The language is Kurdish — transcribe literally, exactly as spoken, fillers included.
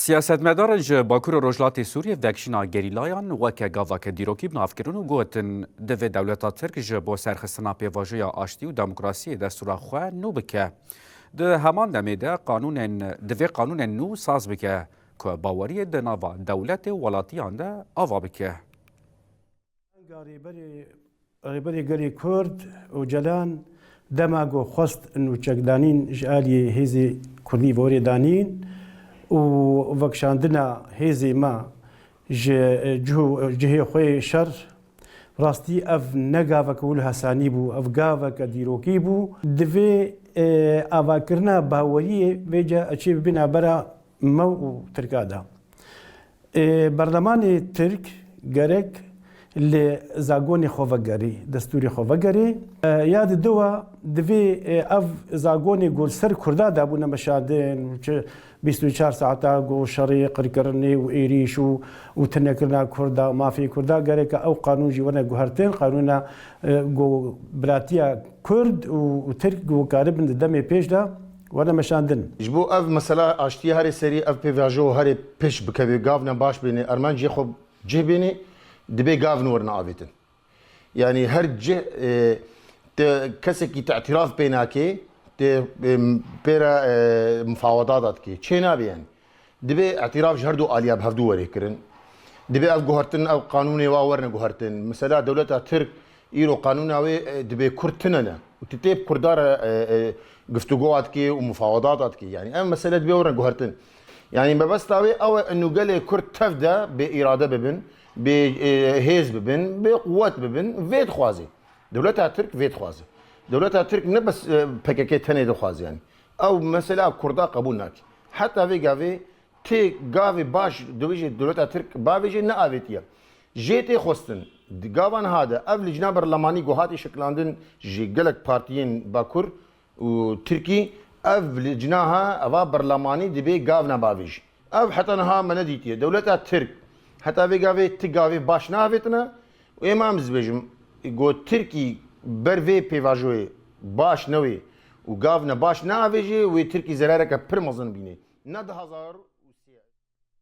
Siyasetmedarên ji Bakur û Rojhilatê Sûriyê vekişîna gerîlayan weke gaveke dîrokî bi nav kirin û gotin, divê dewleta Tirk ji bo serxistina pêvajoya aştî û demokrasiyê destûra xwe nû bike. Di heman demê de qanûnên, divê qanûnên nû saz bike ku baweriyê di nava dewletê û welatiyan de ava bike. Rêberê, Rêberê Gelê Kurd Ocalan dema ku xwest nûçekdanîn ji aliyê hêzê Kurdî vorê danîn û vekişandina hêzê me ji cih û cihê xwe yê şer, rastî ev ne gaveke wilo hesanî bû, ev gaveke dîrokî bû. Divê, e, avakirina baweriyê vêca çê bibî navbera me û Tirka de. E, berlemanê Tirk gerek li zagonê xwe vegerî, destûrê xwe vegerî. E, ya di diwa divê, e, ev zagonê ku li ser Kurda dabûne meşandin, çi bîst û çar saeta ku şerê, qirkirinê û êrîş û, û tunekirina Kurda, mafê Kurda, gereke ew qanûn jî wene guhertin, qanûna, e, ku biratiya Kurd û, û Tirk ku karibin di demê pêş de wene meşandin. Ji bo ev mesela aştiya herê serî, ev pêvajo herê pêş bikevê, gavna baş bêne, armancê xwe cih bêne, dibê gavin werine avêtin. Yanî her cih, e, te kesekî te îtiraf pê nake, te, e, pê re, e, mufawedat dike. Çê nabe yanî. Dibê îtiraf ji her du aliya bi hevdu were kirin. Dibê ev guhertin, ev qanûnê wa werine guhertin. Mesela dewleta Tirk îro qanûna wê, e, dibê Kurd tune ne. Û tu tê bi Kurda re, e, e, guftûgowa dikê û mufawedat dikê. Yanî ev mesele dibê werine guhertin. Yanî mebesta wê ew e, inu gelê Kurd tev de bê îrade bibin, bê, e, hêz bibin, bê quwet bibin, vê dixwaze. Dewleta Tirk vê dixwaze. Dewleta Tirk ne bes, e, P K K tenê dixwaze yanî. Ew mesela Kurda qebûl nake. Heta vê gavê tê gavê baş dibêje dewleta Tirk bavêje neavêtiye. Jê tê xwestin. Di gava niha de ev licna berlemanî ku hatî şekilandin ji gelek partiyên Bakur û Tirkî, ev licna ha, eva berlemanî dibê gavna bavêjî. Ev heta niha me nedîtiye. Dewleta Tirk heta vê gavê ti gavê baş neavêtine û ê ma em dibêjim, ku Tirkî ber vê pêvajoyê baş newê û gavne baş neavêjê, wê Tirkî zerareke pir mezin bînê. Ne du hazar